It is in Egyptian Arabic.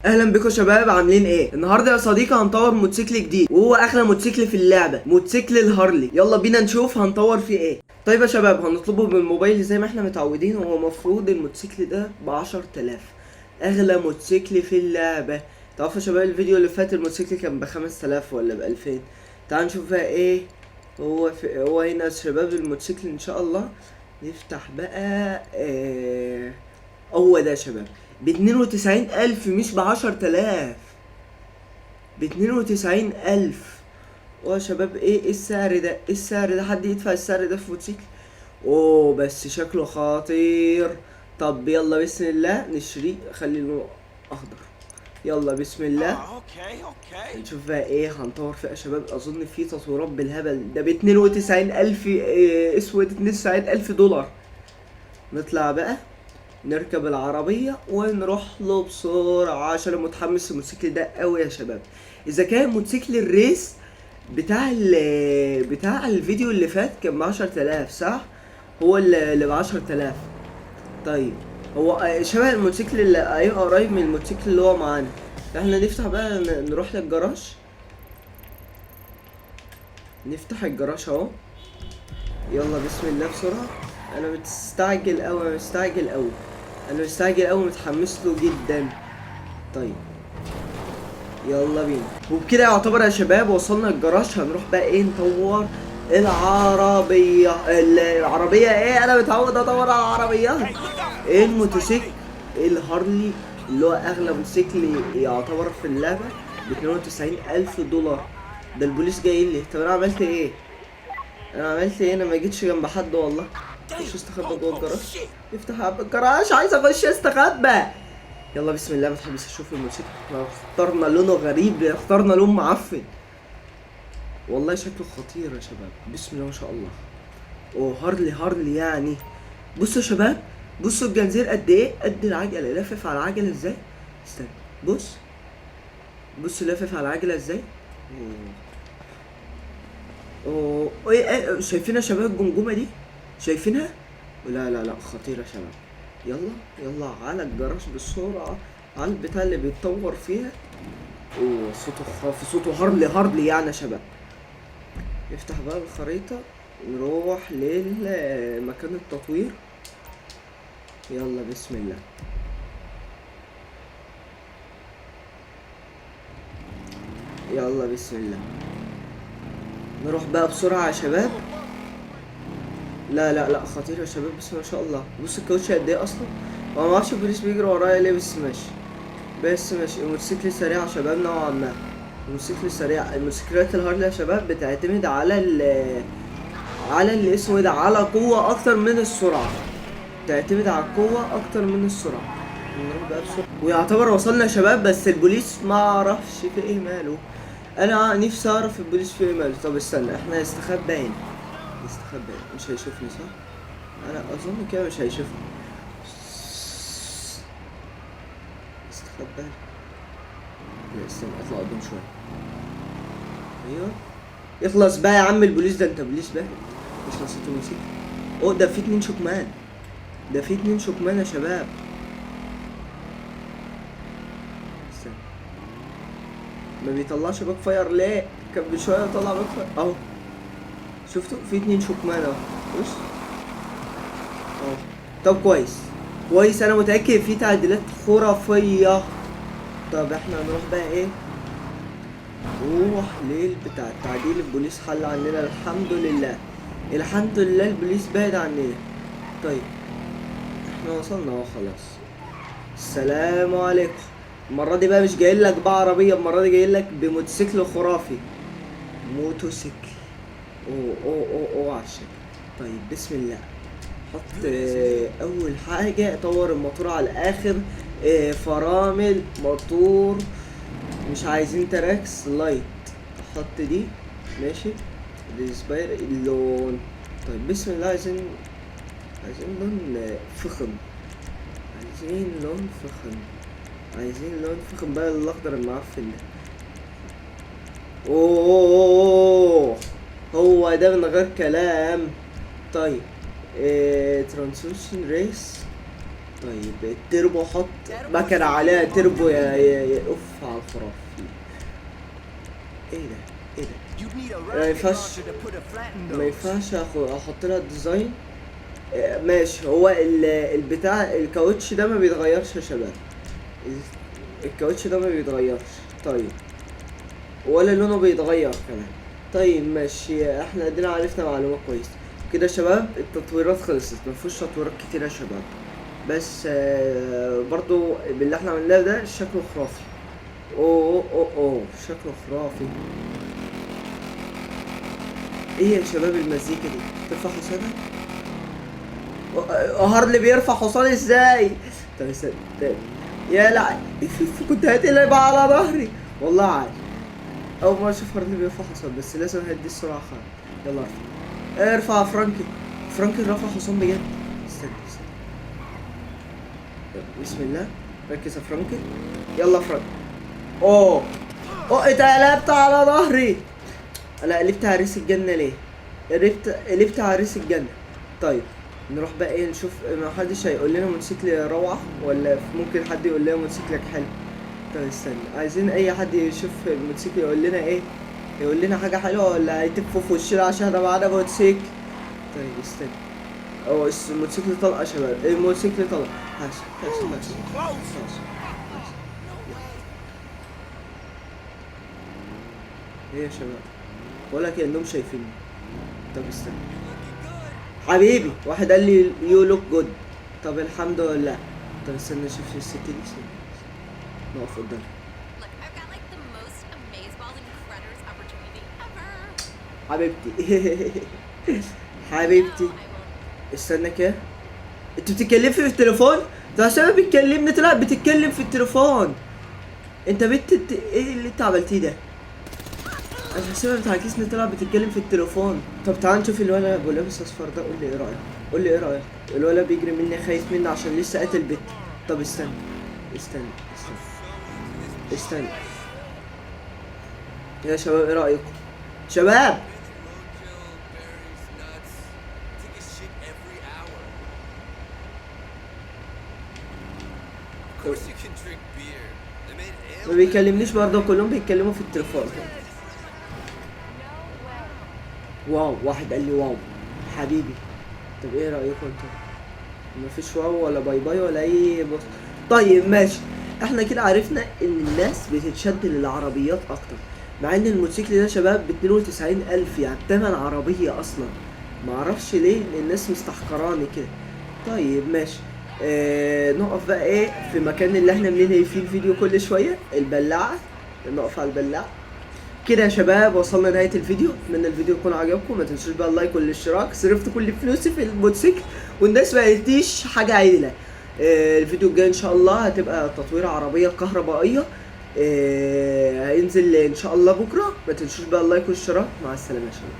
اهلا بكم شباب، عاملين ايه النهارده يا صديقي؟ هنطور موتوسيكل جديد وهو اغلى موتوسيكل في اللعبه، موتوسيكل الهارلي. يلا بينا نشوف هنطور فيه ايه. طيب يا شباب، هنطلبه بالموبايل زي ما احنا متعودين. هو المفروض الموتوسيكل ده ب10,000، اغلى موتوسيكل في اللعبه. تعرفوا يا شباب، الفيديو اللي فات الموتوسيكل كان ب5000 ولا ب2000. تعالوا نشوف بقى ايه هو هنا يا شباب الموتوسيكل. ان شاء الله نفتح بقى. هو ده يا شباب ب92,000، مش ب10,000، ب92,000. يا شباب، ايه السعر ده؟ ايه السعر ده؟ حد يدفع السعر ده في موتوسيكل؟ اوه، بس شكله خطير. طب يلا بسم الله نشتريه. خلي لونه اخضر. يلا بسم الله. Okay. نشوف بقى ايه هنطور فيه يا شباب. اظن في تطويرات بالهبل. ده ب92,000، اسود، 92,000 دولار. نطلع بقى نركب العربية ونروح له بسرعة عشان أنا متحمس الموتوسيكل ده قوي يا شباب. إذا كان موتوسيكل ال race بتاع الفيديو اللي فات كان ب10,000، صح؟ هو اللي ب10,000. طيب، هو شبه الموتوسيكل اللي، أيوه، قريب من الموتوسيكل اللي هو معانا. احنا نفتح بقى، نروح للجراج، نفتح الجراج اهو. يلا بسم الله بسرعة. انا مستعجل اوي، انا مستعجل اوي، انا مستعجل اوي، متحمس له جدا. طيب يلا بينا. وبكده يعتبر يا شباب وصلنا الجراج. هنروح بقى ايه؟ نطور العربية. العربية ايه؟ انا متعود اطور على العربيات. ايه؟ الموتوسيكل الهارلي اللي هو اغلى موتوسيكل يعتبر في اللعبة ب92,000 دولار. ده البوليس جاي لي. طب انا عملت ايه؟ انا عملت ايه؟ انا ما جيتش جنب حد والله. خش استخبى جوه الجراج. افتح يا عم الجراج، عايز اخش استخبى. يلا بسم الله. متحمس اشوف الموتوسيكل. احنا اخترنا لونه غريب، اخترنا لون معفن. والله شكله خطير يا شباب، بسم الله ما شاء الله. اوه، هارلي هارلي يعني. بصوا يا شباب، بصوا الجنزير قد ايه، قد العجله. لافف على العجله ازاي؟ استنى، بص بص، لافف على العجله ازاي. اوه اوه، ايه ايه؟ شايفين يا شباب الجمجمه دي؟ شايفينها؟ لا لا لا، خطيره يا شباب. يلا يلا على الجراج بسرعه، على البتاع اللي بيتطور فيها. اوه، صوته خرافي، صوته هارلي هارلي يعني يا شباب. نفتح بقى الخريطة، نروح للمكان التطوير. يلا بسم الله. يلا بسم الله، نروح بقى بسرعة يا شباب. لا لا لا، خطير يا شباب، بس ما شاء الله. بص الكاوتش قد ايه اصلا. هو ما اعرفش البوليس بيجري ورايا ليه، بس ماشي، بس ماشي. الموتوسيكل سريع يا شباب نوعا ما، الموتوسيكل سريع. الموتوسيكلات الهارلي يا شباب بتعتمد على اللي اسمه ايه ده، على قوة اكتر من السرعة، تعتمد على القوة اكتر من السرعة. نروح بقى بسرعة. ويعتبر وصلنا يا شباب، بس البوليس ما اعرفش في ايه ماله. انا نفسي اعرف البوليس في ايه ماله. طب استنى، احنا نستخبى هنا، نستخبى هنا. مش هيشوفني صح؟ انا اظن كده مش هيشوفني. استخبى هنا. لا استنى، اطلع قدام شوية. ايوه، اخلص بقى يا عم البوليس ده، انت بوليس بقى. اخلص انت موسيقى. اوه، ده في اتنين شكمان، ده في اتنين شكمان يا شباب. استنى، ما بيطلعش backfire ليه؟ كان من شويه طلع backfire اهو. شفتوا؟ في اتنين شكمان اهو. بص اهو. طب كويس كويس، انا متاكد في تعديلات خرافيه. طب احنا هنروح بقى ايه؟ نروح ليل بتاع التعديل. البوليس حل عننا، الحمد لله، الحمد لله البوليس بعد عننا. طيب احنا وصلنا اهو خلاص. السلام عليكم. المرة دي بقى مش جاي لك بعربية، المرة دي جاي لك بموتوسيكل خرافي. موتوسيكل، اوه اوه اوه اوه على الشكل. طيب بسم الله، حط اول حاجة طور الموتور على الاخر. فرامل موتور، مش عايزين تراكس light، حط دي ماشي. ديسباير اللون. طيب بسم الله، عايزين لون فخم، عايزين لون فخم، عايزين لون فخم بقى، الاخضر المعفن ده. اوه، هو ده من غير كلام. طيب إيه؟ transmission race. طيب التربو، حط مكنة عليها تربو يا اوف على الخرافي. ايه ده؟ ايه ده؟ You'd need a ما rocket ينفعش launcher to put a flat in ما those. ينفعش احط لها ال design. ماشي. هو البتاع الكاوتش ده ما بيتغيرش يا شباب، الكاوتش ده ما بيتغيرش. طيب ولا لونه بيتغير كمان. طيب ماشي، احنا ادينا عرفنا معلومة كويس كده يا شباب. التطويرات خلصت، ما فيهوش تطويرات كتير يا شباب، بس برضو باللي احنا عملناه ده شكله خرافي. اوه اوه اوه شكله خرافي. ايه يا شباب المزيكا دي؟ ترفع حصانك؟ هارلي بيرفع حصان ازاي؟ طب استنى، طب. يا لا كنت هتقلب على ظهري والله. عارف اول مرة اشوف هارلي بيرفع حصان، بس لازم هدي السرعة خالص. يلا ارفع، ارفع يا فرانكي. فرانكي رفع حصان بجد. استنى استنى، يلا، بسم الله، ركز يا فرانكي. يلا فرانكي. اوه اوه اتقلبت على ظهري. انا قلبت عريس الجنة ليه؟ قلبت عريس الجنة. طيب نروح بقى ايه نشوف، ما حدش هيقول لنا موتوسيكل روعة، ولا ممكن حد يقول لنا موتوسيكلك حلو؟ طب استنى، عايزين اي حد يشوف الموتوسيكل يقول لنا ايه، يقول لنا حاجة حلوة ولا هيتفوا في وشنا عشان احنا معانا موتوسيكل. طيب استنى، هو الموتوسيكل طلع يا شباب، الموتوسيكل طلع. هاش هاش هاش هاش هاش. ايه يا شباب؟ ولا كأنهم شايفيني. طب استنى حبيبي، واحد قال لي you look good. طب الحمد لله. طب استنى اشوف الست دي، استنى نقف قدامها. Look, I've got like the most amazeballs and creditors opportunity ever. حبيبتي حبيبتي. No, I won't. استنى كده، انت بتتكلمي في التليفون؟ ده عشان بتكلمني طلع بتتكلم في التليفون. انت بنت ايه اللي انت عملتيه ده؟ انا حاسبها بتعاكسني، طلع بتتكلم في التليفون. طب تعال نشوف الولد ابو لابس اصفر ده، قول لي ايه رايك، قول لي ايه رايك. الولد بيجري مني، خايف مني عشان لسه قاتل بنت. طب استنى استنى استنى استنى يا شباب، ايه رايكم شباب؟ Roadkill, berries, nuts. Take a shit every hour. Of course you can drink beer. They made ale. ما بيكلمنيش برضه، كلهم بيتكلموا في التليفون. wow، واحد قال لي wow حبيبي. طب ايه رايكم انتوا؟ مفيش wow ولا bye bye ولا اي بص. طيب ماشي، احنا كده عرفنا ان الناس بتتشد للعربيات اكتر، مع ان الموتوسيكل ده يا شباب ب 92,000، يعني تمن عربية اصلا. معرفش ليه الناس مستحقراني كده. طيب ماشي، نقف بقى ايه في مكان اللي احنا بننهي فيه الفيديو كل شوية، البلاعة. نقف على البلاعة كده يا شباب. وصلنا لنهاية الفيديو، اتمنى الفيديو يكون عجبكم. ما تنسوش بقى ال like والاشتراك. صرفت كل فلوسي في الموتوسيكل والناس ما قالتليش حاجة عدلة. الفيديو الجاي ان شاء الله هتبقى تطوير عربية كهربائية، هينزل ان شاء الله بكرة. ما تنسوش بقى ال like والاشتراك. مع السلامة يا شباب.